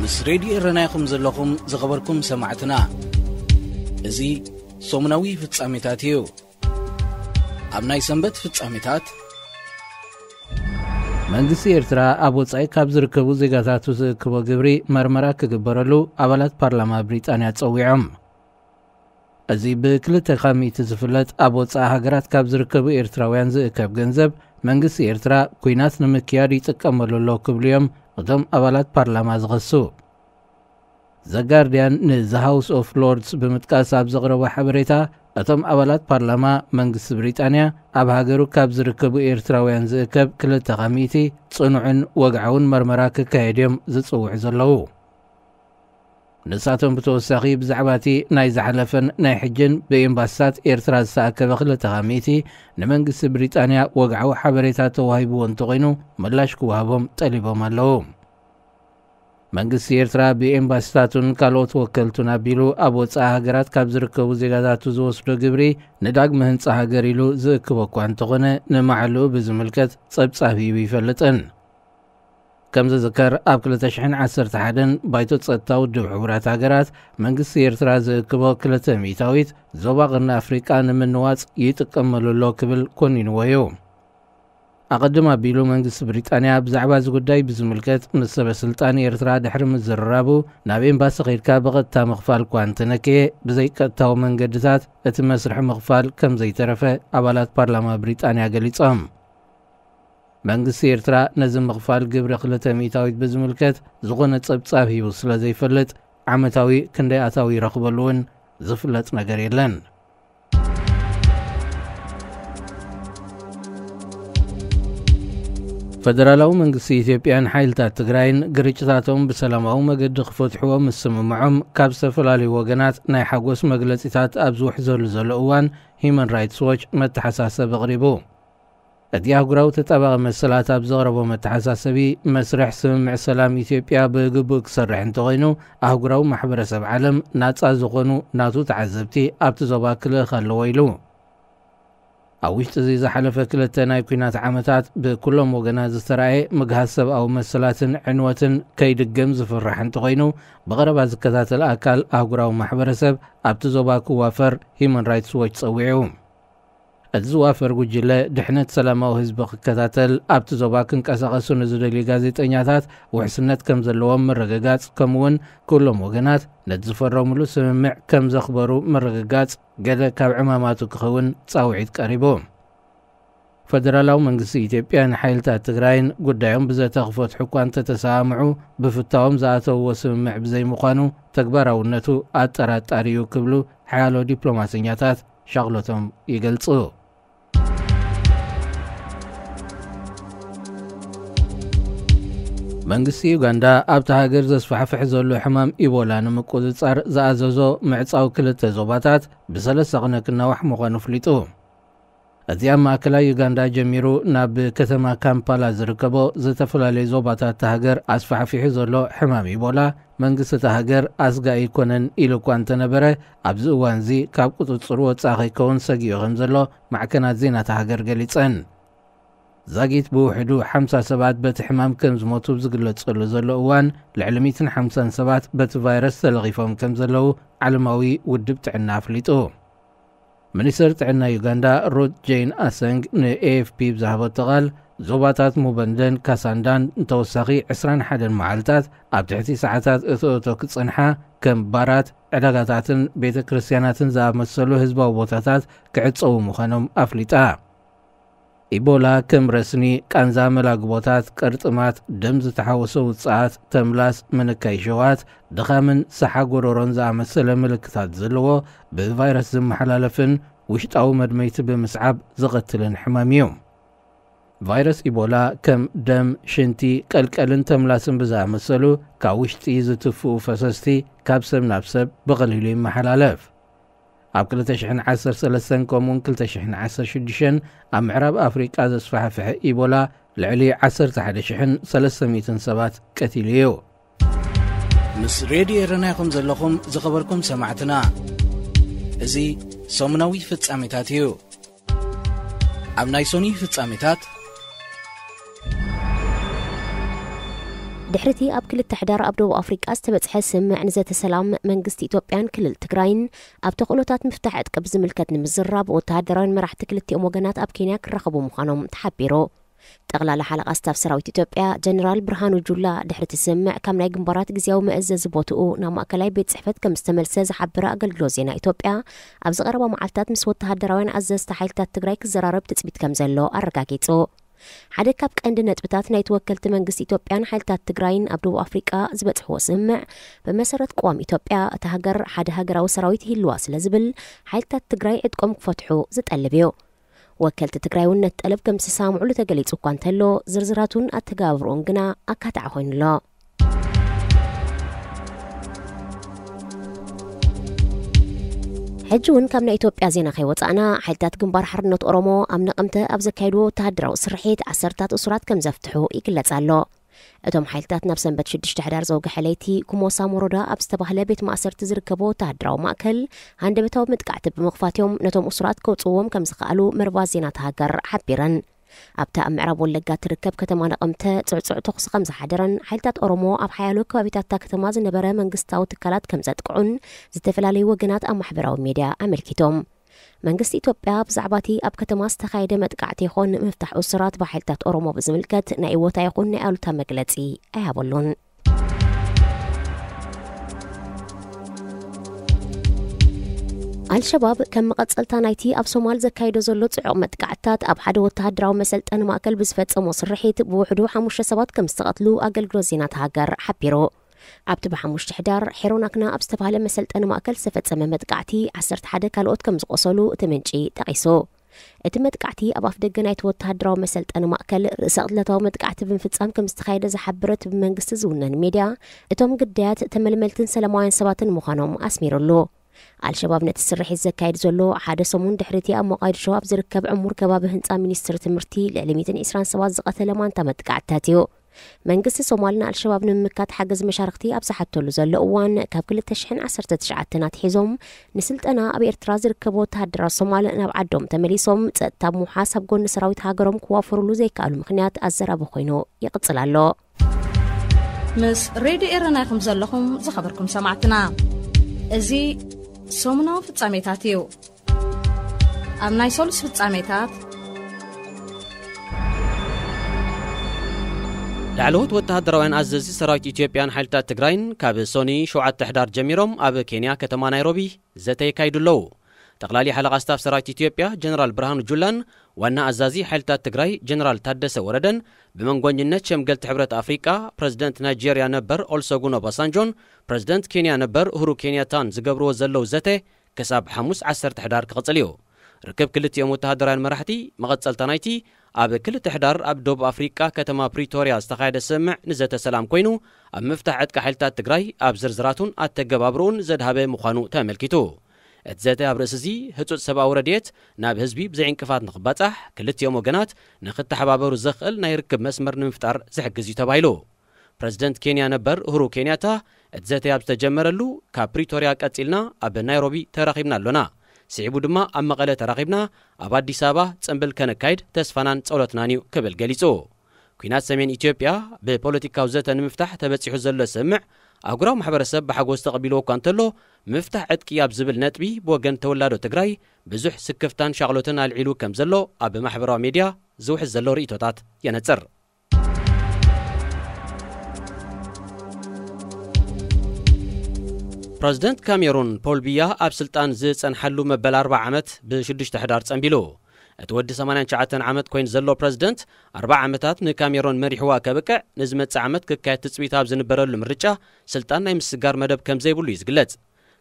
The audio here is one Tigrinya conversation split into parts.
ምስ ሬድዮ ኤረና ኢኹም ዘለኹም ዝኸበርኩም ሰማዕትና። እዚ ሰሙናዊ ፍጻሜታት እዩ። ኣብ ናይ ሰንበት ፍጻሜታት፣ መንግስቲ ኤርትራ ኣብ ወጻኢ ካብ ዝርከቡ ዜጋታቱ ዝእክቦ ግብሪ መርመራ ክግበረሉ ኣባላት ፓርላማ ብሪጣንያ ጸዊዖም። እዚ ብክልተ ካብ ሚእቲ ዝፍለጥ ኣብ ወጻኢ ሃገራት ካብ ዝርከቡ ኤርትራውያን ዝእከብ ገንዘብ መንግስቲ ኤርትራ ኲናት ንምክያድ ይጥቀመሉ ኣሎ ክብሉ እዮም እቶም ኣባላት ፓርላማ ዝኸሱ። ዘጋርድያን ንዘ ሃውስ ኦፍ ሎርድስ ብምጥቃስ ኣብ ዘቕረቦ ሓበሬታ፣ እቶም ኣባላት ፓርላማ መንግስቲ ብሪጣንያ ኣብ ሃገሩ ካብ ዝርከቡ ኤርትራውያን ዝእከብ ክልተ ካብ ሚእቲ ጽኑዕን ወግዓውን መርመራ ክካየድ እዮም ዝጽውዑ ዘለዉ። ንሳቶም ብተወሳኺ ብዛዕባ እቲ ናይ ዝሓለፈን ናይ ሕጅን ብኤምባስታት ኤርትራ ዝተኣከበ ክልተ ካብ ሚእቲ ንመንግስቲ ብሪጣንያ ወግዓዊ ሓበሬታ ተዋሂብዎ እንተኾይኑ ምላሽ ክወሃቦም ጠሊቦም ኣለዉ። መንግስቲ ኤርትራ ብኤምባስታቱን ካልኦት ወከልቱን ኣቢሉ ኣብ ወጻኢ ሃገራት ካብ ዝርከቡ ዜጋታቱ ዝወስዶ ግብሪ ንዳግመ ህንጻ ሃገር ኢሉ ዝእክቦ እኳ እንተኾነ፣ ንማዕልኡ ብዝምልከት ጸብጻብ ሂቡ ይፈልጥን። ከም ዝዝከር፣ ኣብ ክልተ ሽሕን ዓሰርተ ሓደን ባይቶ ጸጥታ ውድብ ሕቡራት ሃገራት መንግስቲ ኤርትራ ዝእክቦ ክልተ ሚእታዊት ዞባ ቀርኒ ኣፍሪቃ ንምንዋጽ ይጥቀመሉ ኣሎ ክብል ኮኒንዎ እዩ። ኣቐድም ኣቢሉ መንግስቲ ብሪጣንያ ብዛዕባ እዚ ጉዳይ ብዝምልከት ምስ ሰበ ስልጣን ኤርትራ ድሕሪ ምዝርራቡ፣ ናብ ኤምባሲ ከይድካ ብቐጥታ ምኽፋል እኳ እንተነከየ፣ ብዘይቀጥታዊ መንገድታት እቲ መስርሕ ምኽፋል ከም ዘይተረፈ ኣባላት ፓርላማ ብሪጣንያ ገሊጾም። መንግስቲ ኤርትራ ነዚ ምኽፋል ግብሪ ክልተ ሚእታዊት ብዝምልከት ዝኾነ ጸብጻብ ሂቡ ስለ ዘይፈልጥ፣ ዓመታዊ ክንደይ ኣታዊ ይረኽበሉ እውን ዝፍለጥ ነገር የለን። ፈደራላዊ መንግስቲ ኢትዮጵያን ሓይልታት ትግራይን ግርጭታቶም ብሰላማዊ መገዲ ክፈትሕዎ ምስምምዖም፣ ካብ ዝተፈላለዩ ወገናት ናይ ሓጎስ መግለጺታት ኣብ ዝውሕዘሉ ዘሎ እዋን፣ ሂዩማን ራይትስ ዎች መተሓሳሰቢ ኣቕሪቡ። እቲ ኣህጉራዊ ተጣባቒ መሰላት ኣብ ዘቕረቦ መተሓሳሰቢ፣ መስርሕ ስምምዕ ሰላም ኢትዮጵያ ብግቡእ ክሰርሕ እንተኾይኑ፣ ኣህጉራዊ ማሕበረሰብ ዓለም ናጻ ዝኾኑ ናቱ ተዓዘብቲ ኣብቲ ዞባ ክልእኽ ኣለዎ ኢሉ። ኣብ ውሽጢ እዚ ዝሓለፈ ክልተ ናይ ኲናት ዓመታት ብኩሎም ወገናት ዝተራእየ ምግሃስ ሰብኣዊ መሰላትን ዕንወትን ከይድገም ዝፍራሕ እንተኾይኑ፣ ብቐረባ ዝከታተል ኣካል ኣህጉራዊ ማሕበረሰብ ኣብቲ ዞባ ክዋፈር ሂዩማን ራይትስ ዎች ጸዊዑ። እቲ ዝዋፈር ጉጅለ ድሕነት ሰላማዊ ህዝቢ ክከታተል፣ ኣብቲ ዞባ ክንቀሳቐሱ ንዝደልዩ ጋዜጠኛታት ውሕስነት ከም ዘለዎም ምርግጋጽ፣ ከምኡውን ኩሎም ወገናት ነቲ ዝፈረሙሉ ስምምዕ ከም ዘኽበሩ ምርግጋጽ ገለ ካብ ዕማማቱ ክኸውን ጻውዒት ቀሪቡ። ፈደራላዊ መንግስቲ ኢትዮጵያ ንሓይልታት ትግራይን ጉዳዮም ብዘተ ክፈትሑ እኳ እንተተሰማምዑ፣ ብፍታዎም ዝኣተውዎ ስምምዕ ብዘይምዃኑ፣ ተግባራውነቱ ኣጠራጣሪ እዩ ክብሉ ሓያሎ ዲፕሎማሰኛታት ሻቕሎቶም ይገልጹ። መንግስቲ ዩጋንዳ ኣብታ ሃገር ዘስፋሕፍሕ ዘሎ ሕማም ኢቦላ ንምቁጽጻር ዝኣዘዞ ምዕጻው ክልተ ዞባታት ብሰለስተ ቅነ ክናዋሕ ምዃኑ ኣፍሊጡ። እቲ ኣብ ማእከላይ ዩጋንዳ ጀሚሩ ናብ ከተማ ካምፓላ ዝርከቦ ዝተፈላለየ ዞባታት እታ ሃገር ኣስፋሕፊሑ ዘሎ ሕማም ኢቦላ፣ መንግስቲ እታ ሃገር ኣስጋኢ ኣይኮነን ኢሉ እኳ እንተነበረ፣ ኣብዚ እዋን እዚ ካብ ቁጽጽሩ ወጻኢ ከይከውን ሰጊኡ ከም ዘሎ ማዕከናት ዜና እታ ሃገር ገሊጸን። ዛጊት ብውሕዱ ሓምሳ ሰባት በቲ ሕማም ከም ዝሞቱ ኣብ ዝግለጸሉ ዘሎ እዋን፣ ልዕሊ ሚእትን ሓምሳን ሰባት በቲ ቫይረስ ተለኺፎም ከም ዘለዉ ዓለማዊ ውድብ ጥዕና ኣፍሊጡ። ሚኒስተር ጥዕና ዩጋንዳ ሩት ጄን ኣሰንግ ንኤኤፍፒ ብዝሃበቶ ቃል፣ ዞባታት ሙበንደን ካሳንዳን ንተወሳኺ ዕስራን ሓደን መዓልታት ኣብ ትሕቲ ሰዓታት እቶ እቶ ክጸንሓ፣ ከም ባራት፣ ዕዳጋታትን ቤተ ክርስትያናትን ዝኣመሰሉ ህዝባዊ ቦታታት ክዕጸዉ ምዃኖም ኣፍሊጣ። ኢቦላ ከም ረስኒ፣ ቃንዛ መላግቦታት፣ ቅርጥማት፣ ደም ዝተሓወሶ ውጽኣት፣ ተምላስ፣ ምንካይ ሸዋት፣ ድኻምን ሰሓ ጎረሮን ዝኣመሰለ ምልክታት ዘለዎ ብቫይረስ ዝመሓላለፍን ውሽጣዊ መድመይቲ ብምስዓብ ዝቐትልን ሕማም እዩ። ቫይረስ ኢቦላ ከም ደም፣ ሽንቲ፣ ቀልቀልን ተምላስን ብዝኣመሰሉ ካብ ውሽጢ ዝትፍኡ ፈሰስቲ ካብ ሰብ ናብ ሰብ ብቐሊሉ ይመሓላለፍ። ኣብ ክልተ ሽሕን ዓሰርተ ሰለስተን ከምኡውን ክልተ ሽሕን ዓሰርተ ሽዱሽተን ኣብ ምዕራብ ኣፍሪቃ ዘስፋሕፍሐ ኢቦላ ልዕሊ ዓሰርተ ሓደ ሽሕን ሰለስተ ሚእትን ሰባት ቀቲሉ እዩ። ምስ ሬድዮ ኤረና ኢኹም ዘለኹም ዝኸበርኩም ሰማዕትና። እዚ ሰሙናዊ ፍጻሜታት እዩ። ኣብ ናይ ሶኒ ፍጻሜታት፣ ድሕሪቲ ኣብ ክልተ ሕዳር ኣብ ደቡብ ኣፍሪቃ ዝተበጽሐ ስምምዕ ንዘተ ሰላም መንግስቲ ኢትዮጵያን ክልል ትግራይን ኣብ ተኽእሎታት ምፍታሕ ዕጥቂ ብዝምልከት ንምዝራብ ወተሃደራውያን መራሕቲ ክልቲኦም ወገናት ኣብ ኬንያ ክራኸቡ ምዃኖም ተሓቢሩ። ጠቕላላ ሓለቓ ስታፍ ሰራዊት ኢትዮጵያ ጀነራል ብርሃኑ ጁላ ድሕሪ እቲ ስምምዕ ካብ ናይ ግንባራት ግዝያዊ መእዘዚ ቦትኡ ናብ ማእከላይ ቤት ጽሕፈት ከም ዝተመልሰ ዝሓበረ ኣገልግሎት ዜና ኢትዮጵያ፣ ኣብዚ ቀረባ መዓልታት ምስ ወተሃደራውያን ኣዘዝቲ ሓይልታት ትግራይ ክዘራረብ ትጽቢት ከም ዘሎ ኣረጋጊጹ። ሓደ ካብ ቀንዲ ነጥብታት ናይ ተወከልቲ መንግስቲ ኢትዮጵያን ሓይልታት ትግራይን ኣብ ደቡብ ኣፍሪቃ ዝበጽሕዎ ስምምዕ፣ ብመሰረት ቅዋም ኢትዮጵያ እታ ሃገር ሓደ ሃገራዊ ሰራዊት ይህልዋ ስለ ዝብል፣ ሓይልታት ትግራይ ዕጥቆም ክፈትሑ ዝጠልብ እዩ። ወከልቲ ትግራይ እውን ነቲ ጠለብ ከም ዝተሰማምዕሉ ተገሊጹ እኳ እንተሎ፣ ዝርዝራቱን ኣተገባብርኡን ግና ኣካታዒ ኮይኑ ኣሎ። ሕጂ እውን ካብ ናይ ኢትዮጵያ ዜና ከይወጻእና፣ ሓይልታት ግንባር ሓርነት ኦሮሞ ኣብ ነቐምተ ኣብ ዘካየድዎ ወተሃደራዊ ስርሒት ዓሰርታት እሱራት ከም ዘፍትሑ ይግለጽ ኣሎ። እቶም ሓይልታት ናብ ሰንበት ሽዱሽተ ሕዳር ዘውግሐ ለይቲ ኩሞሳ ሞሮዳ ኣብ ዝተባህለ ቤት ማእሰርቲ ዝርከቡ ወተሃደራዊ ማእከል ሃንደበታዊ መጥቃዕቲ ብምኽፋት እዮም ነቶም እሱራት ከውጽእዎም ከም ዝኸኣሉ መርባት ዜና እታ ሃገር ሓቢረን። ኣብታ ኣብ ምዕራብ ወለጋ ትርከብ ከተማ ነቐምተ ጽዕጹዕ ተኹሲ ከም ዝሓደረን ሓይልታት ኦሮሞ ኣብ ሓያሎ ከባቢታት እታ ከተማ ዝነበረ መንግስታዊ ትካላት ከም ዘጥቅዑን ዝተፈላለዩ ወገናት ኣብ ማሕበራዊ ሜድያ ኣመልኪቶም። መንግስቲ ኢትዮጵያ ብዛዕባ እቲ ኣብ ከተማ ዝተኻየደ መጥቃዕቲ ይኹን ምፍታሕ እሱራት ብሓይልታት ኦሮሞ ብዝምልከት ናይ እወታ ይኹን ናይ ኣሉታ መግለጺ ኣይሃበሉን። ኣልሸባብ ከም መቐጸልታ ናይቲ ኣብ ሶማል ዘካየዶ ዘሎ ጽዑቕ መጥቃዕትታት ኣብ ሓደ ወተሃደራዊ መሰልጠኒ ማእከል ብዝፈጸሞ ስርሒት ብውሕዱ ሓሙሽተ ሰባት ከም ዝተቐትሉ ኣገልግሎት ዜና እታ ሃገር ሓቢሩ። ኣብቲ ብሓሙሽተ ሕዳር ሄሮናክና ኣብ ዝተባህለ መሰልጠኒ ማእከል ዝተፈጸመ መጥቃዕቲ ዓሰርተ ሓደ ካልኦት ከም ዝቖሰሉ እቲ ምንጪ ጠቒሱ። እቲ መጥቃዕቲ ኣብ ኣፍ ደገ ናይቲ ወተሃደራዊ መሰልጠኒ ማእከል ርእሰ ቅትለታዊ መጥቃዕቲ ብምፍጻም ከም ዝተኻየደ ዝሓበረ እቲ ብመንግስቲ ዝውነን ሜድያ፣ እቶም ግዳያት ተመልመልትን ሰላማውያን ሰባትን ምዃኖም ኣስሚሩሉ። ኣልሸባብ ነቲ ስርሒት ዘካይድ ዘሎ ሓደ ሰሙን ድሕሪቲ ኣብ ሞቃዲሾ ኣብ ዝርከብ ዕሙር ከባቢ ህንጻ ሚኒስትሪ ትምህርቲ ልዕሊ ሚእትን ዕስራን ሰባት ዝቐተለ ማንታ መጥቃዕትታት እዩ። መንግስቲ ሶማል ንኣልሸባብ ንምምካት ሓገዝ መሻርክቲ ኣብ ዝሓተሉ ዘሎ እዋን፣ ካብ ክልተ ሽሕን ዓሰርተ ትሽዓተን ኣትሒዞም ንስልጠና ኣብ ኤርትራ ዝርከቡ ወተሃደራት ሶማል ናብ ዓዶም ተመሊሶም ጸጥታ ብምውሓስ ኣብ ጎኒ ሰራዊት ሃገሮም ክዋፈሩሉ ዘይከኣሉ ምኽንያት ኣዘራቢ ኮይኑ ይቕጽል ኣሎ። ምስ ሬድዮ ኤረና ኢኹም ዘለኹም ዝኸበርኩም ሰማዕትና። እዚ ሰሙናዊ ፍጻሜታት እዩ። ኣብ ናይ ሰሉስ ፍጻሜታት፣ ላዕለዎት ወተሃደራውያን ኣዘዝቲ ሰራዊት ኢትዮጵያን ሓይልታት ትግራይን ካብ ሶኒ ሸውዓተ ሕዳር ጀሚሮም ኣብ ኬንያ ከተማ ናይሮቢ ዘተ የካይዱ ኣለዉ። ጠቕላሊ ሓለቓ ስታፍ ሰራዊት ኢትዮጵያ ጀነራል ብርሃኑ ጁላን ዋና ኣዛዚ ሓይልታት ትግራይ ጀነራል ታደሰ ወረደን ብመንጎኝነት ሸምገልቲ ሕብረት ኣፍሪቃ፣ ፕረዚደንት ናይጄርያ ነበር ኦልሰጉን ኦባሳንጆን ፕረዚደንት ኬንያ ነበር ኡሁሩ ኬንያታን ዝገብርዎ ዘለዉ ዘተ ክሳብ ሓሙስ ዓሰርተ ሕዳር ክቕጽል እዩ። ርክብ ክልቲኦም ወተሃደራውያን መራሕቲ መቐጸልታ ናይቲ ኣብ ክልተ ሕዳር ኣብ ደቡብ ኣፍሪቃ ከተማ ፕሪቶርያ ዝተኻየደ ስምምዕ ንዘተ ሰላም ኮይኑ፣ ኣብ ምፍታሕ ዕጥቂ ሓይልታት ትግራይ ኣብ ዝርዝራቱን ኣተገባብርኡን ዘድሃበ ምዃኑ ተመልኪቱ። እቲ ዘተ ኣብ ርእሲ እዚ ህጹጽ ሰብኣዊ ረድኤት ናብ ህዝቢ ብዘይ ዕንቅፋት ንኽባጻሕ ክልቲኦም ወገናት ንኽተሓባበሩ ዘኽእል ናይ ርክብ መስመር ንምፍጣር ዝሕግዝ እዩ ተባሂሉ። ፕረዚደንት ኬንያ ነበር ኡሁሩ ኬንያታ እቲ ዘተ ኣብ ዝተጀመረሉ፣ ካብ ፕሪቶርያ ቀጺልና ኣብ ናይሮቢ ተራኺብና ኣሎና፣ ስዒቡ ድማ ኣብ መቐለ ተራኺብና ኣብ ኣዲስ ኣበባ ጽምብል ከነካይድ ተስፋናን ጸሎትናን እዩ ክብል ገሊጹ። ኲናት ሰሜን ኢትዮጵያ ብፖለቲካዊ ዘተ ንምፍታሕ ተበጺሑ ዘሎ ስምምዕ ኣህጉራዊ ማሕበረሰብ ብሓጎስ ተቐቢልዎ እኳ እንተሎ፣ ምፍታሕ ዕጥቂ ኣብ ዝብል ነጥቢ ብወገን ተወላዶ ትግራይ ብዙሕ ስክፍታን ሻቕሎትን ኣልዒሉ ከም ዘሎ ኣብ ማሕበራዊ ሜድያ ዝውሕዝ ዘሎ ርእይቶታት የነጽር። ፕረዚደንት ካሜሩን ፖል ቢያ ኣብ ስልጣን ዝጸንሓሉ መበል ኣርብዓ ዓመት ብሽዱሽተ ሕዳር ጸንቢሉ። እቲ ወዲ ሰማንያን ትሽዓተን ዓመት ኮይኑ ዘሎ ፕረዚደንት፣ ኣርብዓ ዓመታት ንካሜሩን መሪሕዋ ከብቅዕ፣ ንዝመጽእ ዓመት ክካየድ ትጽቢት ኣብ ዝንበረሉ ምርጫ ስልጣን ናይ ምስጋር መደብ ከም ዘይብሉ እዩ ዝግለጽ።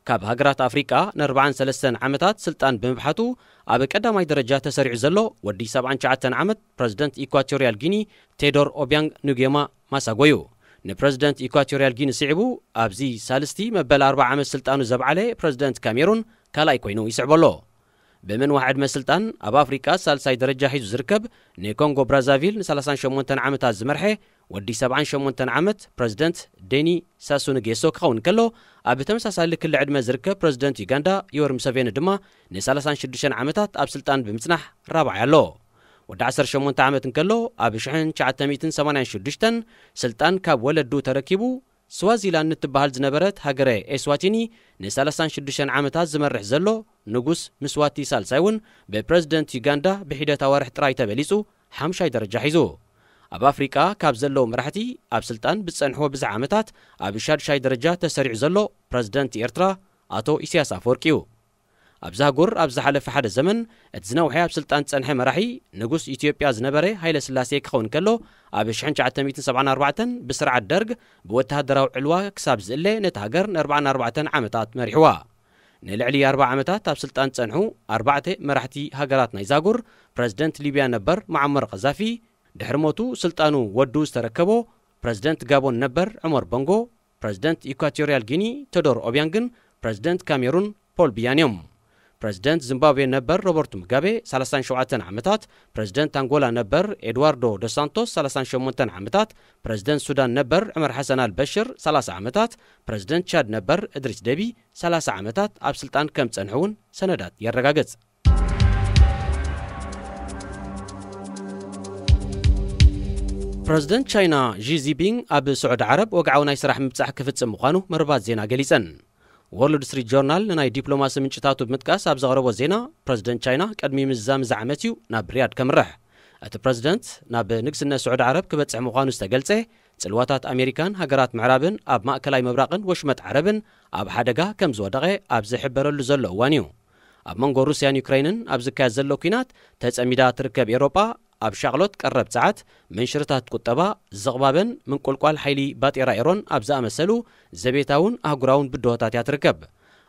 ካብ ሃገራት ኣፍሪቃ ንኣርብዓን ሰለስተን ዓመታት ስልጣን ብምብሓቱ፣ ኣብ ቀዳማይ ደረጃ ተሰሪዑ ዘሎ ወዲ ሰብዓን ትሽዓተን ዓመት ፕረዚደንት ኢኳቶርያል ጊኒ ቴዶር ኦቢያንግ ኑጌማ ማሳጎ እዩ። ንፕረዚደንት ኢኳቶርያል ጊኒ ስዒቡ፣ ኣብዚ ሳልስቲ መበል ኣርብዓ ዓመት ስልጣኑ ዘብዓለ ፕረዚደንት ካሜሩን ካልኣይ ኮይኑ ይስዕቦ ኣሎ። ብምንዋሕ ዕድመ ስልጣን ኣብ ኣፍሪቃ ሳልሳይ ደረጃ ሒዙ ዝርከብ ንኮንጎ ብራዛቪል ንሰላሳን ሸሞንተን ዓመታት ዝመርሐ ወዲ ሰብዓን ሸሞንተን ዓመት ፕረዚደንት ዴኒ ሳሱ ንጌሶ ክኸውን ከሎ፣ ኣብ ተመሳሳሊ ክሊ ዕድመ ዝርከብ ፕረዚደንት ዩጋንዳ ዮወሪ ሙሰቬኒ ድማ ንሰላሳን ሽዱሽተን ዓመታት ኣብ ስልጣን ብምጽናሕ ራብዓይ ኣሎ። ወዲ ዓሰርተ ሸሞንተ ዓመት እንከሎ፣ ኣብ ሽሕን ትሽዓተ ሚእትን ሰማንያን ሽዱሽተን ስልጣን ካብ ወለዱ ተረኪቡ፣ ስዋዚላንድ እትበሃል ዝነበረት ሃገረ ኤስዋቲኒ ን36 ዓመታት ዝመርሕ ዘሎ ንጉስ ምስዋቲ ሳልሳይ እውን ብፕረዚደንት ዩጋንዳ ብሒደት ኣዋርሕ ጥራይ ተበሊጹ ሓምሻይ ደረጃ ሒዙ። ኣብ ኣፍሪቃ ካብ ዘለዉ መራሕቲ ኣብ ስልጣን ብዝጸንሕዎ ብዝሕ ዓመታት ኣብ ሻድሻይ ደረጃ ተሰሪዑ ዘሎ ፕረዚደንት ኤርትራ ኣቶ ኢሳያስ ኣፈወርቂ እዩ። ኣብዚ ኣህጉር ኣብ ዝሓለፈ ሓደ ዘመን እቲ ዝነውሐ ኣብ ስልጣን ዝጸንሐ መራሒ ንጉስ ኢትዮጵያ ዝነበረ ሃይለ ስላሴ ክኸውን ከሎ፣ ኣብ ሽሕን ትሽዓተ ሚእትን ሰብዓን ኣርባዕተን ብስርዓት ደርግ ብወተሃደራዊ ዕልዋ ክሳብ ዝእለ ነቲ ሃገር ን ኣርባዓን ኣርባዕተን ዓመታት መሪሕዋ። ንልዕሊ ኣርብዓ ዓመታት ኣብ ስልጣን ዝጸንሑ ኣርባዕተ መራሕቲ ሃገራት ናይ ዛጉር፣ ፕረዚደንት ሊብያ ነበር መዓመር ቀዛፊ፣ ድሕሪ ሞቱ ስልጣኑ ወዱ ዝተረከቦ ፕረዚደንት ጋቦን ነበር ዑመር ቦንጎ፣ ፕረዚደንት ኢኳቶርያል ጊኒ ቶዶር ኦቢያንግን ፕረዚደንት ካሜሩን ፖል ቢያን እዮም። ፕረዚደንት ዚምባብዌ ነበር ሮበርቱ ሙጋቤ ሰላሳን ሸውዓተን ዓመታት፣ ፕረዚደንት ኣንጎላ ነበር ኤድዋርዶ ዶስ ሳንቶስ ሰላሳን ሸሞንተን ዓመታት፣ ፕረዚደንት ሱዳን ነበር ዑመር ሓሰን ኣል በሽር ሰላሳ ዓመታት፣ ፕረዚደንት ቻድ ነበር እድሪስ ደቢ ሰላሳ ዓመታት ኣብ ስልጣን ከም ጸንሑ እውን ሰነዳት የረጋግጽ። ፕረዚደንት ቻይና ዢ ጂንፒንግ ኣብ ስዑዲ ዓረብ ወግዓዊ ናይ ስራሕ ምብጻሕ ክፍጽም ምዃኑ መርባት ዜና ገሊጸን። ዎርልድ ስትሪት ጆርናል ንናይ ዲፕሎማሲ ምንጭታቱ ብምጥቃስ ኣብ ዘቕረቦ ዜና፣ ፕረዚደንት ቻይና ቅድሚ ምዝዛም እዚ ዓመት እዩ ናብ ሪያድ ከምርሕ። እቲ ፕረዚደንት ናብ ንግስነት ስዑዲ ዓረብ ክበጽሕ ምዃኑ ዝተገልጸ፣ ጽልዋታት ኣሜሪካን ሃገራት ምዕራብን ኣብ ማእከላይ ምብራቕን ወሽመጥ ዓረብን ኣብ ሓደጋ ከም ዝወደቐ ኣብ ዝሕበረሉ ዘሎ እዋን እዩ። ኣብ መንጎ ሩስያን ዩክረይንን ኣብ ዝካየድ ዘሎ ኲናት ተጸሚዳ ትርከብ ኤውሮጳ፣ ኣብ ሻቕሎት ቀረብ ጸዓት፣ ምንሽርታት ቁጠባ፣ ዝቕባበን ምንቁልቋል ሓይሊ ባጤራ ኤሮን ኣብ ዝኣመሰሉ ዘቤታውን ኣህጉራውን ብድሆታት እያ ትርከብ።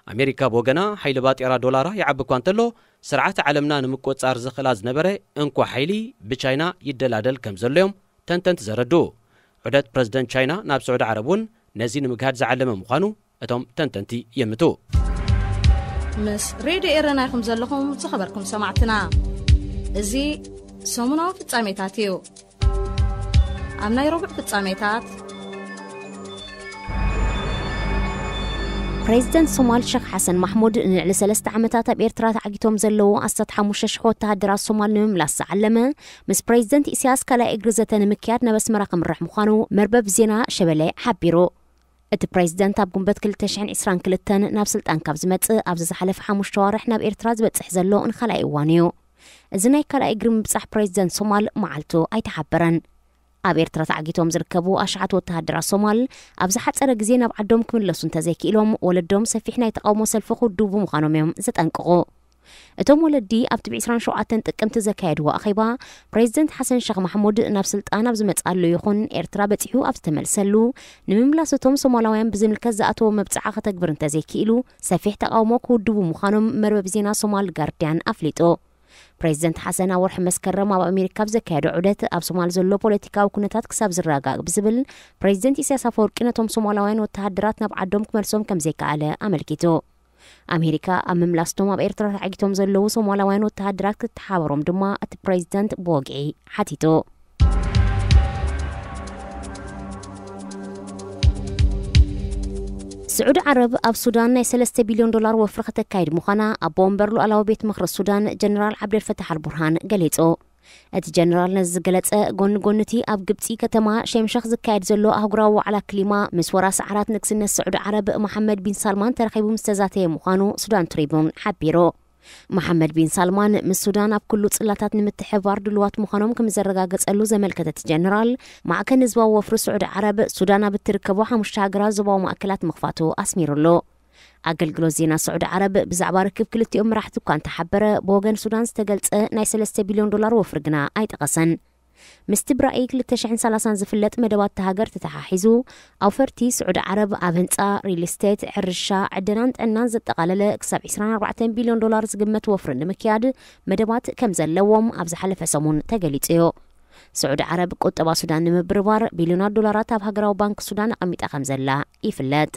ኣሜሪካ ብወገና፣ ሓይሊ ባጤራ ዶላራ ይዓቢ እኳ እንተሎ፣ ስርዓት ዓለምና ንምቁጽጻር ዝኽእላ ዝነበረ እንኮ ሓይሊ ብቻይና ይደላደል ከም ዘሎ እዮም ተንተንቲ ዘረድኡ። ዑደት ፕረዚደንት ቻይና ናብ ስዑዲ ዓረብ እውን ነዚ ንምግሃድ ዝዓለመ ምዃኑ እቶም ተንተንቲ ይእምቱ። ምስ ሬድዮ ኤረና ኢኹም ዘለኹም ዝኸበርኩም ሰማዕትና። እዚ ሰሙናዊ ፍጻሜታት እዩ። ኣብ ናይ ረቡዕ ፍጻሜታት፣ ፕሬዚደንት ሶማል ሸኽ ሓሰን ማሕሙድ ንልዕሊ ሰለስተ ዓመታት ኣብ ኤርትራ ተዓጊቶም ዘለዉ ኣስታት ሓሙሽተ ሽሕ ወተሃደራት ሶማል ንምምላስ ዝዓለመ ምስ ፕሬዚደንት ኢሳያስ ካልኣይ እግሪ ዘተ ንምክያድ ናብ ኣስመራ ከምርሕ ምዃኑ መርበብ ዜና ሸበሌ ሓቢሩ። እቲ ፕሬዚደንት ኣብ ጉንበት ክልተ ሽሕን ዕስራን ክልተን ናብ ስልጣን ካብ ዝመጽእ ኣብዚ ዝሓለፈ ሓሙሽተ ዋርሕ ናብ ኤርትራ ዝበጽሕ ዘሎ ንኻልኣይ እዋን እዩ። እዚ ናይ ካልኣይ እግሪ ምብጻሕ ፕሬዚደንት ሶማል መዓልቱ ኣይተሓበረን። ኣብ ኤርትራ ተዓጊቶም ዝርከቡ ኣሽሓት ወተሃደራት ሶማል ኣብ ዝሓጸረ ግዜ ናብ ዓዶም ክምለሱ እንተዘይክኢሎም፣ ወለዶም ሰፊሕ ናይ ተቓውሞ ሰልፊ ክውድቡ ምዃኖም እዮም ዘጠንቅቑ። እቶም ወለዲ ኣብቲ ብ ዕስራን ሸውዓተን ጥቅምቲ ዘካየድዎ ኣኼባ፣ ፕሬዚደንት ሓሰን ሸኽ ማሕሙድ ናብ ስልጣን ኣብ ዝመጽኣሉ ይኹን ኤርትራ በጺሑ ኣብ ዝተመልሰሉ፣ ንምምላስ እቶም ሶማላውያን ብዝምልከት ዝኣተዎ መብጽዓ ከተግብር እንተዘይክኢሉ፣ ሰፊሕ ተቓውሞ ክውድቡ ምዃኖም መርበብ ዜና ሶማል ጋርድያን ኣፍሊጡ። ፕሬዚደንት ሓሰን ኣብ ወርሒ መስከረም ኣብ ኣሜሪካ ኣብ ዘካየዶ ዑደት፣ ኣብ ሶማል ዘሎ ፖለቲካዊ ኩነታት ክሳብ ዝረጋጋእ ብዝብል፣ ፕሬዚደንት ኢሳያስ ኣፈወርቂ ነቶም ሶማላውያን ወተሃደራት ናብ ዓዶም ክመልሶም ከም ዘይከኣለ ኣመልኪቱ። ኣሜሪካ ኣብ ምምላስቶም ኣብ ኤርትራ ተዓጊቶም ዘለዉ ሶማላውያን ወተሃደራት ክትተሓባበሮም ድማ እቲ ፕሬዚደንት ብወግዒ ሓቲቱ። ስዑዲ ዓረብ ኣብ ሱዳን ናይ ሰለስተ ቢልዮን ዶላር ወፍሪ ከተካይድ ምዃና ኣቦ ወንበር ሉዓላዊ ቤት ምኽሪ ሱዳን ጀነራል ዓብደልፈታሕ ኣልቡርሃን ገሊጹ። እቲ ጀነራል ነዚ ዝገለጸ፣ ጎኒ ጎኒ እቲ ኣብ ግብጺ ከተማ ሸምሸኽ ዝካየድ ዘሎ ኣህጉራዊ ዋዕላ ክሊማ፣ ምስ ወራሲ ዓራት ንግስነት ስዑዲ ዓረብ መሓመድ ቢን ሳልማን ተራኺቡ ምስ ተዛተየ ምዃኑ ሱዳን ትሪቡን ሓቢሩ። መሓመድ ቢን ሳልማን ምስ ሱዳን ኣብ ኩሉ ጽላታት ንምትሕብባር ድሉዋት ምዃኖም ከም ዘረጋገጸሉ ዘመልከተ እቲ ጀነራል፣ ማዕከን ህዝባዊ ወፍሪ ስዑዲ ዓረብ ሱዳን ኣብ እትርከቦ ሓሙሽተ ሃገራት ዞባዊ ማእከላት ምኽፋቱ ኣስሚሩሉ። ኣገልግሎት ዜና ስዑዲ ዓረብ ብዛዕባ ርክብ ክልቲኦም መራሕቲ እኳ እንተሓበረ፣ ብወገን ሱዳን ዝተገልጸ ናይ ሰለስተ ቢልዮን ዶላር ወፍሪ ግና ኣይጠቐሰን። ምስቲ ብራእይ ክልተ ሽሕን ሰላሳን ዝፍለጥ መደባት እታ ሃገር ተተሓሒዙ፣ ኣውፈርቲ ስዑዲ ዓረብ ኣብ ህንጻ፣ ሪል ስቴት፣ ሕርሻ፣ ዕደናን ጥዕናን ዘጠቓለለ ክሳብ ዕስራን ኣርባዕተን ቢልዮን ዶላር ዝግመት ወፍሪ ንምክያድ መደባት ከም ዘለዎም ኣብ ዝሓለፈ ሰሙን ተገሊጹ እዩ። ስዑዲ ዓረብ ቁጠባ ሱዳን ንምብርባር ቢልዮናት ዶላራት ኣብ ሃገራዊ ባንክ ሱዳን ኣቐሚጣ ከም ዘላ ይፍለጥ።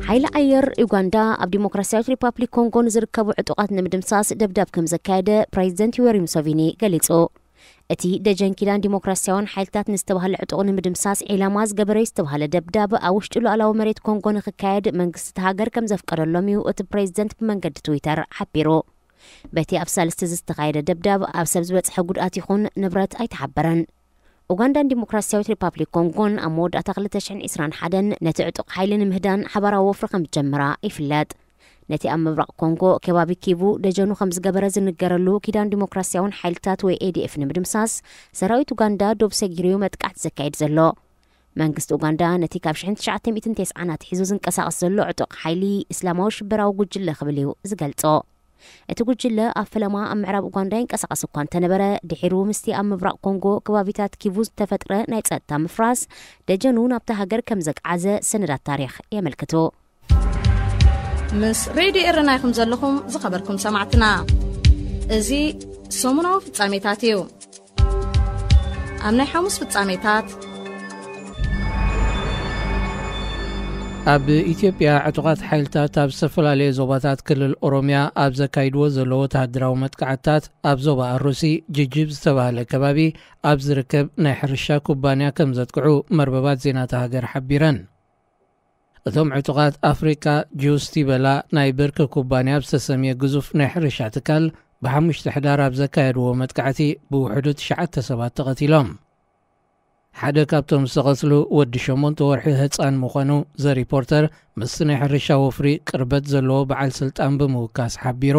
ሓይሊ ኣየር ዩጋንዳ ኣብ ዲሞክራሲያዊት ሪፓብሊክ ኮንጎ ንዝርከቡ ዕጡቓት ንምድምሳስ ደብዳብ ከም ዘካየደ ፕሬዚደንት ዩወሪ ሙሰቪኒ ገሊጹ። እቲ ደጀን ኪዳን ዲሞክራሲያውን ሓይልታት ንዝተባህለ ዕጡቕ ንምድምሳስ ዒላማ ዝገበረ ዝተባህለ ደብዳብ ኣብ ውሽጢ ሉዓላዊ መሬት ኮንጎ ንክካየድ መንግስቲ እቲ ሃገር ከም ዘፍቀደሎም እዩ እቲ ፕሬዚደንት ብመንገዲ ትዊተር ሓቢሩ። በቲ ኣብ ሳልስቲ ዝተኻየደ ደብዳብ ኣብ ሰብ ዝበፅሐ ጉድኣት ይኹን ንብረት ኣይተሓበረን። ኡጋንዳን ዲሞክራሲያዊት ሪፓብሊክ ኮንጎን ኣብ መወዳእታ ክልተ ሽሕን ዕስራን ሓደን ነቲ ዕጡቕ ሓይሊ ንምህዳን ሓባራዊ ወፍሪ ከም ዝጀመራ ይፍለጥ። ነቲ ኣብ ምብራቕ ኮንጎ ከባቢ ኪቡ ደጀኑ ከም ዝገበረ ዝንገረሉ ኪዳን ዲሞክራሲያውን ሓይልታት ወይ ኤ ዲ ኤፍ ንምድምሳስ ሰራዊት ኡጋንዳ ዶብ ሰጊሩ እዩ መጥቃዕቲ ዘካይድ ዘሎ። መንግስቲ ኡጋንዳ ነቲ ካብ ሽሕን ትሽዓተ ሚእትን ተስዓን ኣትሒዙ ዝንቀሳቐስ ዘሎ ዕጡቕ ሓይሊ እስላማዊ ሽበራዊ ጉጅለ ክብል እዩ ዝገልጾ። እቲ ጉጅለ ኣብ ፈለማ ኣብ ምዕራብ ኡጋንዳ ይንቀሳቐስ እኳ እንተነበረ፣ ድሒሩ ምስቲ ኣብ ምብራቕ ኮንጎ ከባቢታት ኪቡ ዝተፈጥረ ናይ ጸጥታ ምፍራስ ደጀኑ ናብታ ሃገር ከም ዘግዓዘ ሰነዳት ታሪኽ የመልክቱ። ምስ ሬድዮ ኤረና ኢኹም ዘለኹም ዝኸበርኩም ሰማዕትና። እዚ ሰሙናዊ ፍጻሜታት እዩ። ኣብ ናይ ሓሙስ ፍጻሜታት፣ ኣብ ኢትዮጵያ ዕጡቓት ሓይልታት ኣብ ዝተፈላለየ ዞባታት ክልል ኦሮምያ ኣብ ዘካይድዎ ዘለዉ ወተሃደራዊ መጥቃዕትታት ኣብ ዞባ ኣሩሲ ጅጅብ ዝተባህለ ከባቢ ኣብ ዝርከብ ናይ ሕርሻ ኩባንያ ከም ዘጥቅዑ መርበባት ዜና እታ ሃገር ሓቢረን። እቶም ዕጡቓት ኣፍሪካ ጁስ ቲበላ ናይ ብርክ ኩባንያ ኣብ ዝተሰምየ ግዙፍ ናይ ሕርሻ ትካል ብሓሙሽተ ሕዳር ኣብ ዘካየድዎ መጥቃዕቲ ብውሕዱ ትሽዓተ ሰባት ተቐቲሎም። ሓደ ካብቶም ዝተቐትሉ ወዲ ሸሞንተ ወርሒ ህፃን ምዃኑ ዘሪፖርተር ምስቲ ናይ ሕርሻ ወፍሪ ቅርበት ዘለዎ በዓል ስልጣን ብምውካስ ሓቢሩ።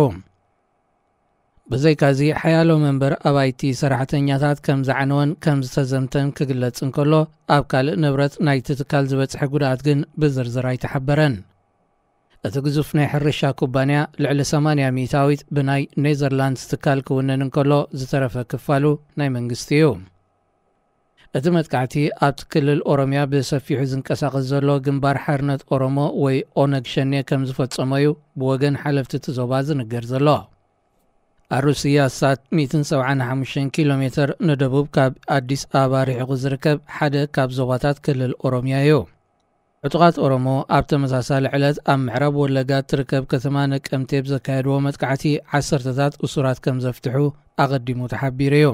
ብዘይካዚ ሓያሎ መንበር ኣባይቲ ሰራሕተኛታት ከም ዝዓነወን ከም ዝተዘምተን ክግለጽ እንከሎ፣ ኣብ ካልእ ንብረት ናይቲ ትካል ዝበጽሐ ጉድኣት ግን ብዝርዝር ኣይተሓበረን። እቲ ግዙፍ ናይ ሕርሻ ኩባንያ ልዕሊ ሰማንያ ሚእታዊት ብናይ ኔዘርላንድስ ትካል ክውነን እንከሎ፣ ዝተረፈ ክፋሉ ናይ መንግስቲ እዩ። እቲ መጥቃዕቲ ኣብቲ ክልል ኦሮምያ ብሰፊሑ ዝንቀሳቐስ ዘሎ ግንባር ሓርነት ኦሮሞ ወይ ኦነግ ሸኔ ከም ዝፈጸሞ እዩ ብወገን ሓለፍቲ እቲ ዞባ ዝንገር ዘሎ። ኣሩሲ ኣስታት ሚእትን ሰብዓን ሓሙሽተን ኪሎ ሜትር ንደቡብ ካብ ኣዲስ ኣበባ ርሒቑ ዝርከብ ሓደ ካብ ዞባታት ክልል ኦሮምያ እዩ። ዕጡቓት ኦሮሞ ኣብ ተመሳሳሊ ዕለት ኣብ ምዕራብ ወለጋ እትርከብ ከተማ ነቀምቴ ብዘካየድዎ መጥቃዕቲ ዓሰርተታት እሱራት ከም ዘፍትሑ ኣቐዲሙ ተሓቢሩ እዩ።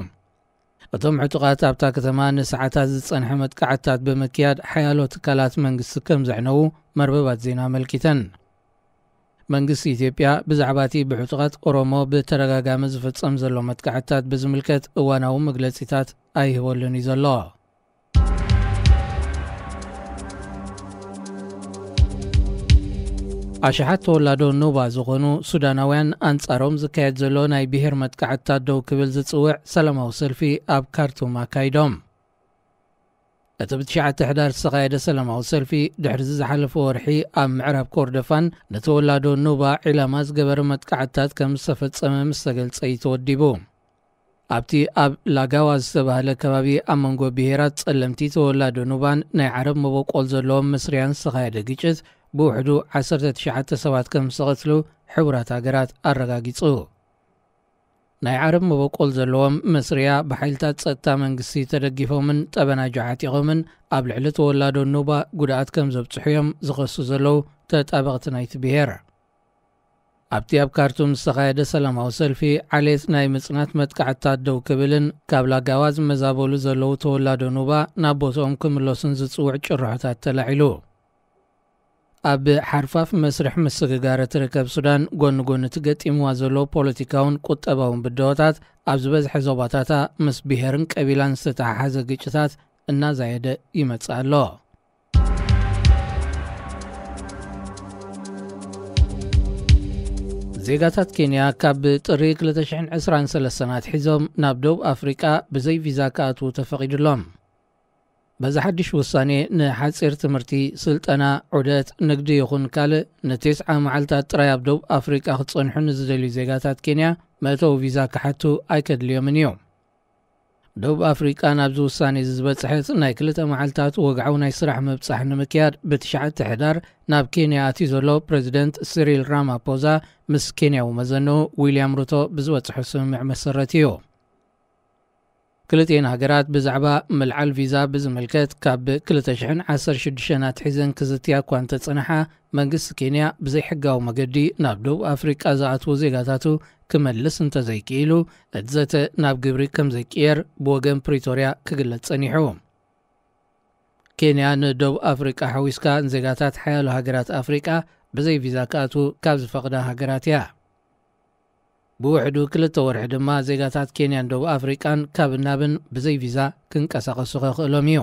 እቶም ዕጡቓት ኣብታ ከተማ ንሰዓታት ዝጸንሐ መጥቃዕትታት ብምክያድ ሓያሎ ትካላት መንግስቲ ከም ዘዕነዉ መርበባት ዜና ኣመልኪተን። መንግስቲ ኢትዮጵያ ብዛዕባ እቲ ብዕጡቓት ኦሮሞ ብተደጋጋሚ ዝፍጸም ዘሎ መጥቃዕትታት ብዝምልከት እዋናዊ መግለጺታት ኣይህበሉን እዩ ዘሎ። ኣሽሓት ተወላዶ ኑባ ዝኾኑ ሱዳናውያን ኣንጻሮም ዝካየድ ዘሎ ናይ ብሄር መጥቃዕትታት ደው ክብል ዝጽውዕ ሰላማዊ ሰልፊ ኣብ ካርቱም ኣካይዶም። እቲ ብትሽዓተ ሕዳር ዝተኻየደ ሰላማዊ ሰልፊ፣ ድሕሪ ዝሓለፈ ወርሒ ኣብ ምዕራብ ኮርዶፋን ንተወላዶ ኑባ ዒላማ ዝገበረ መጥቃዕትታት ከም ዝተፈጸመ ምስ ተገልጸ እዩ ተወዲቡ። ኣብቲ ኣብ ላጋዋ ዝተባህለ ከባቢ ኣብ መንጎ ብሄራት ጸለምቲ ተወላዶ ኑባን ናይ ዓረብ መበቆል ዘለዎም ምስርያን ዝተኻየደ ግጭት ብውሕዱ ዓሰርተ ትሽዓተ ሰባት ከም ዝተቐትሉ ሕቡራት ሃገራት ኣረጋጊጹ። ናይ ዓረብ መበቆል ዘለዎም ምስርያ ብሓይልታት ጸጥታ መንግስቲ ተደጊፎምን ጠበናጆ ዓጢቖምን ኣብ ልዕሊ ተወላዶ ኑባ ጉድኣት ከም ዘብጽሑ እዮም ዝኸሱ ዘለዉ ተጣበቕቲ ናይቲ ብሄር። ኣብቲ ኣብ ካርቱም ዝተኻየደ ሰላማዊ ሰልፊ፣ ዓሌት ናይ ምጽናት መጥቃዕትታት ደው ክብልን ካብ ላጋዋ ዝመዛበሉ ዘለዉ ተወላዶ ኑባ ናብ ቦትኦም ክምለሱን ዝጽውዕ ጭርሖታት ተላዒሉ። ኣብ ሓርፋፍ መስርሕ ምስግጋር እትርከብ ሱዳን፣ ጎኒ ጎኒ እቲ ገጢምዋ ዘሎ ፖለቲካውን ቁጠባውን ብድሆታት፣ ኣብ ዝበዝሐ ዞባታታ ምስ ብሄርን ቀቢላን ዝተተሓሓዘ ግጭታት እናዛየደ ይመጽእ ኣሎ። ዜጋታት ኬንያ ካብ ጥሪ ክልተ ሽሕን ዕስራን ሰለስተን ኣትሒዞም ናብ ደቡብ ኣፍሪቃ ብዘይ ቪዛ ክኣትዉ ተፈቒዱሎም። በዚ ሓድሽ ውሳኔ፣ ንሓጺር ትምህርቲ፣ ስልጠና፣ ዑደት፣ ንግዲ ይኹን ካልእ፣ ንቴስዓ መዓልታት ጥራይ ኣብ ደቡብ ኣፍሪቃ ክጸንሑ ንዝደልዩ ዜጋታት ኬንያ፣ መእተዊ ቪዛ ክሓቱ ኣይከድልዮምን እዩ። ደቡብ ኣፍሪቃ ናብዚ ውሳኔ እዚ ዝበጽሐት፣ ናይ ክልተ መዓልታት ወግዓዊ ናይ ስራሕ ምብጻሕ ንምክያድ፣ ብትሽዓተ ሕዳር ናብ ኬንያ ኣትዩ ዘሎ ፕረዚደንት ሲሪል ራማፖዛ ምስ ኬንያዊ መዘንኡ ዊልያም ሩቶ ብዝበጽሖ ስምምዕ መሰረት እዩ። ክልቲኤን ሃገራት ብዛዕባ ምልዓል ቪዛ ብዝምልከት ካብ ክልተ ሽሕን ዓሰርተ ሽዱሽተን ኣትሒዘን ክዝትያ እኳ እንተጸንሓ፣ መንግስቲ ኬንያ ብዘይሕጋዊ መገዲ ናብ ደቡብ ኣፍሪቃ ዝኣትዉ ዜጋታቱ ክመልስ እንተዘይክኢሉ፣ እቲ ዘተ ናብ ግብሪ ከም ዘይቅየር ብወገን ፕሪቶርያ ክግለጽ ጸኒሑ። ኬንያ ንደቡብ ኣፍሪቃ ሓዊስካ ንዜጋታት ሓያሎ ሃገራት ኣፍሪቃ ብዘይ ቪዛ ክኣትዉ ካብ ዝፈቕዳ ሃገራት እያ። ብውሕዱ ክልተ ወርሒ ድማ ዜጋታት ኬንያን ደቡብ ኣፍሪቃን ካብ እናብን ብዘይ ቪዛ ክንቀሳቐሱ ከኽእሎም እዩ።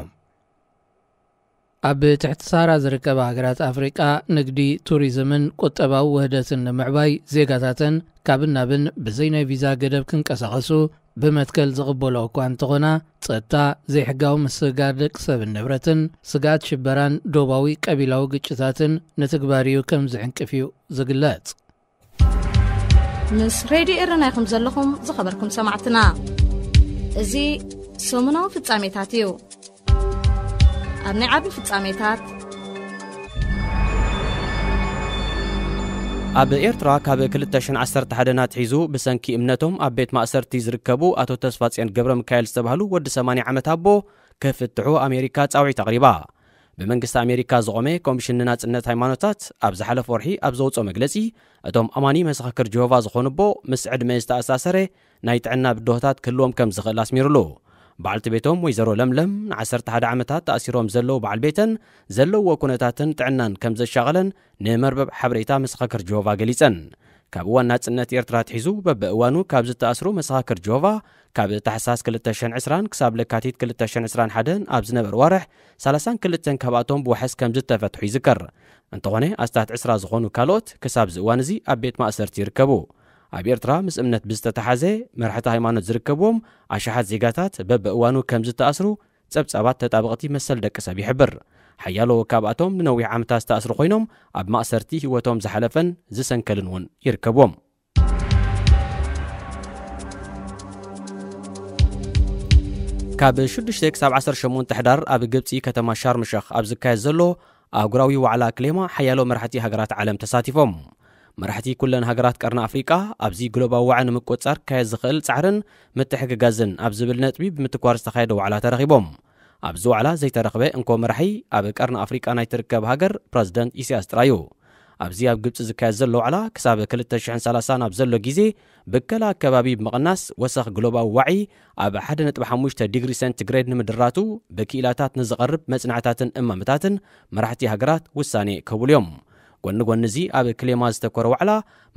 ኣብ ትሕቲ ሳህራ ዝርከባ ሃገራት ኣፍሪቃ ንግዲ፣ ቱሪዝምን ቁጠባዊ ውህደትን ንምዕባይ ዜጋታተን ካብ እናብን ብዘይ ናይ ቪዛ ገደብ ክንቀሳቐሱ ብመትከል ዝቕበሎ እኳ እንተኾና፣ ጸጥታ፣ ዘይሕጋዊ ምስግጋር ደቂ ሰብን ንብረትን፣ ስግኣት ሽበራን ዶባዊ ቀቢላዊ ግጭታትን ንትግባርኡ ከም ዝዕንቅፍ እዩ ዝግለጽ። ምስ ሬድዮ ኤረና ኢኹም ዘለኹም ዝኸበርኩም ሰማዕትና። እዚ ሰሙናዊ ፍጻሜታት እዩ። ኣብ ናይ ዓቢ ፍጻሜታት፣ ኣብ ኤርትራ ካብ ክልተ ሽሕን ዓሰርተ ሓደን ኣትሒዙ ብሰንኪ እምነቶም ኣብ ቤት ማእሰርቲ ዝርከቡ ኣቶ ተስፋጽዮን ገብረ ሚካኤል ዝተባህሉ ወዲ ሰማንያ ዓመት ኣቦ ክፍትሑ ኣሜሪካ ጻውዒት ኣቕሪባ። ብመንግስቲ ኣሜሪካ ዝቖመ ኮሚሽን ንናጽነት ሃይማኖታት ኣብ ዝሓለፈ ወርሒ ኣብ ዘውጽኦ መግለጺ፣ እቶም ኣማኒ መሰኻክር ጀሆቫ ዝኾኑ ኣቦ ምስ ዕድመ ዝተኣሳሰረ ናይ ጥዕና ብድሆታት ክህልዎም ከም ዝኽእል ኣስሚሩሉ። በዓልቲ ቤቶም ወይዘሮ ለምለም ንዓሰርተ ሓደ ዓመታት ተኣሲሮም ዘለዉ በዓል ቤተን ዘለውዎ ኩነታትን ጥዕናን ከም ዘሻቐለን ንመርበብ ሓበሬታ መሰኻክር ጀሆቫ ገሊጸን። ካብ እዋን ናጽነት ኤርትራ ኣትሒዙ በብእዋኑ ካብ ዝተኣስሩ መሰኻክር ጀሆቫ ካብ ታሕሳስ ክልተ ሽሕን ዕስራን ክሳብ ለካቲት ክልተ ሽሕን ዕስራን ሓደን ኣብ ዝነበረ ዋርሕ ሰላሳን ክልተን ካብኣቶም ብዋሕስ ከም ዝተፈትሑ ይዝከር። እንተኾነ ኣስታት ዕስራ ዝኾኑ ካልኦት ክሳብ እዚ እዋን እዚ ኣብ ቤት ማእሰርቲ ይርከቡ። ኣብ ኤርትራ ምስ እምነት ብዝተተሓዘ መራሕቲ ሃይማኖት ዝርከብዎም ኣሽሓት ዜጋታት በብእዋኑ ከም ዝተኣስሩ ጸብጻባት ተጣበቕቲ መሰል ደቂ ሰብ ይሕብር። ሓያሎ ካብኣቶም ንነዊሕ ዓመታት ዝተኣስሩ ኮይኖም ኣብ ማእሰርቲ ህይወቶም ዝሓለፈን ዝሰንከልን እውን ይርከብዎም። ካብ ሽዱሽተ ክሳብ ዓሰርተ ሸሞንተ ሕዳር ኣብ ግብጺ ከተማ ሻርም ሸኽ ኣብ ዝካየድ ዘሎ ኣህጉራዊ ዋዕላ ክሌማ ሓያሎ መራሕቲ ሃገራት ዓለም ተሳቲፎም። መራሕቲ ኩለን ሃገራት ቀርኒ ኣፍሪቃ ኣብዚ ግሎባዊ ዋዒ ንምቁጽጻር ክካየድ ዝኽእል ጻዕርን ምትሕግጋዝን ኣብ ዝብል ነጥቢ ብምትኳር ዝተኻየደ ዋዕላ ተረኺቦም። ኣብዚ ዋዕላ ዘይተረኽበ እንኮ መራሒ ኣብ ቀርኒ ኣፍሪቃ ናይ ትርከብ ሃገር ፕረዚደንት ኢሳያስ ጥራዩ። ኣብዚ ኣብ ግብጺ ዝካየድ ዘሎ ዋዕላ ክሳብ ክልተ ሽሕን ሰላሳን ኣብ ዘሎ ግዜ ብከላ ኣከባቢ ብምቕናስ ወሰኽ ግሎባዊ ዋዒ ኣብ ሓደ ነጥቢ ሓሙሽተ ዲግሪ ሴንቲግሬድ ንምድራቱ ብክኢላታት ንዝቐርብ መጽናዕታትን እማመታትን መራሕቲ ሃገራት ውሳኔ ክህብሉ እዮም። ጎኒ ጎኒ እዚ ኣብ ክሌማ ዝተኮረ ዋዕላ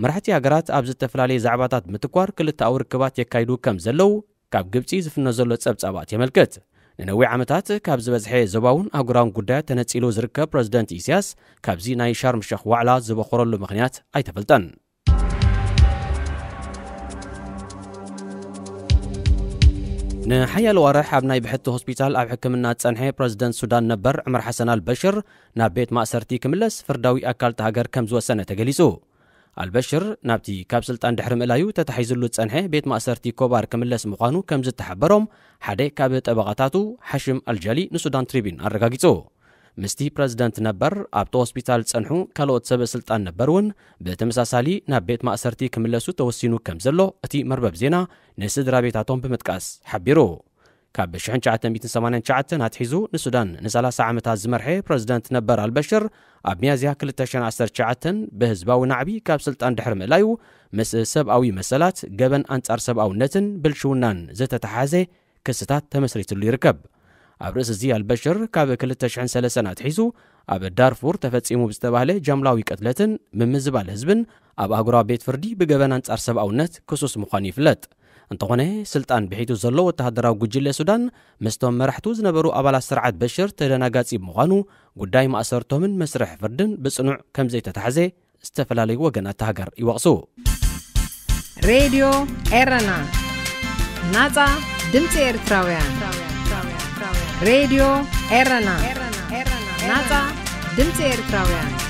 መራሕቲ ሃገራት ኣብ ዝተፈላለየ ዛዕባታት ብምትኳር ክልተኣዊ ርክባት የካይዱ ከም ዘለዉ ካብ ግብጺ ዝፍኖ ዘሎ ጸብጻባት የመልክት። ንነዊሕ ዓመታት ካብ ዝበዝሐ ዞባውን ኣህጉራውን ጉዳያት ተነጺሉ ዝርከብ ፕረዚደንት ኢሳያስ ካብዚ ናይ ሻርም ሸኽ ዋዕላ ዝበኾረሉ ምኽንያት ኣይተፈልጠን። ንሓያሎ ዋርሕ ኣብ ናይ ብሕቲ ሆስፒታል ኣብ ሕክምና ዝጸንሐ ፕረዚደንት ሱዳን ነበር ዑመር ሓሰን ኣልበሽር ናብ ቤት ማእሰርቲ ክምለስ ፍርዳዊ ኣካል እታ ሃገር ከም ዝወሰነ ተገሊጹ። ኣልበሽር ናብቲ ካብ ስልጣን ድሕሪ ምእላዩ ተታሒዝሉ ዝጸንሐ ቤት ማእሰርቲ ኮባር ክምለስ ምዃኑ ከም ዝተሓበሮም ሓደ ካብ ጠበቓታቱ ሓሽም ኣልጃሊ ንሱዳን ትሪቢን ኣረጋጊጹ። ምስቲ ፕረዚደንት ነበር ኣብቲ ሆስፒታል ዝጸንሑ ካልኦት ሰበ ስልጣን ነበር እውን ብተመሳሳሊ ናብ ቤት ማእሰርቲ ክምለሱ ተወሲኑ ከም ዘሎ እቲ መርበብ ዜና ንስድራ ቤታቶም ብምጥቃስ ሓቢሩ። ካብ ሽሕን ትሽዓተ ሚእትን ሰማንያን ትሽዓተን ኣትሒዙ ንሱዳን ንሰላሳ ዓመታት ዝመርሐ ፕረዚደንት ነበር ኣልበሽር ኣብ ሚያዝያ ክልተ ሽሕን ዓሰርተ ትሽዓተን ብህዝባዊ ናዕቢ ካብ ስልጣን ድሕሪ ምእላዩ ምስ ሰብኣዊ መሰላት፣ ገበን ኣንጻር ሰብኣውነትን ብልሽውናን ዝተተሓዘ ክስታት ተመስሪትሉ ይርከብ። ኣብ ርእሲ እዚ ኣልበሽር ካብ ክልተ ሽሕን ሰለስተን ኣትሒዙ ኣብ ዳርፉር ተፈጺሙ ብዝተባህለ ጃምላዊ ቅትለትን ምምዝባል ህዝብን ኣብ ኣህጉራዊ ቤት ፍርዲ ብገበን ኣንጻር ሰብኣውነት ክሱስ ምዃኑ ይፍለጥ። እንተኾነ ስልጣን ብሒቱ ዘሎ ወተሃደራዊ ጉጅለ ሱዳን ምስቶም መራሕቱ ዝነበሩ ኣባላት ስርዓት በሽር ተደናጋጺ ብምዃኑ ጉዳይ ማእሰርቶምን መስርሕ ፍርድን ብጽኑዕ ከም ዘይተታሕዘ ዝተፈላለዩ ወገናት እታ ሃገር ይወቕሱ። ሬድዮ ኤረና፣ ናጻ ድምጺ ኤርትራውያን። ሬድዮ ኤረና፣ ናጻ ድምጺ ኤርትራውያን።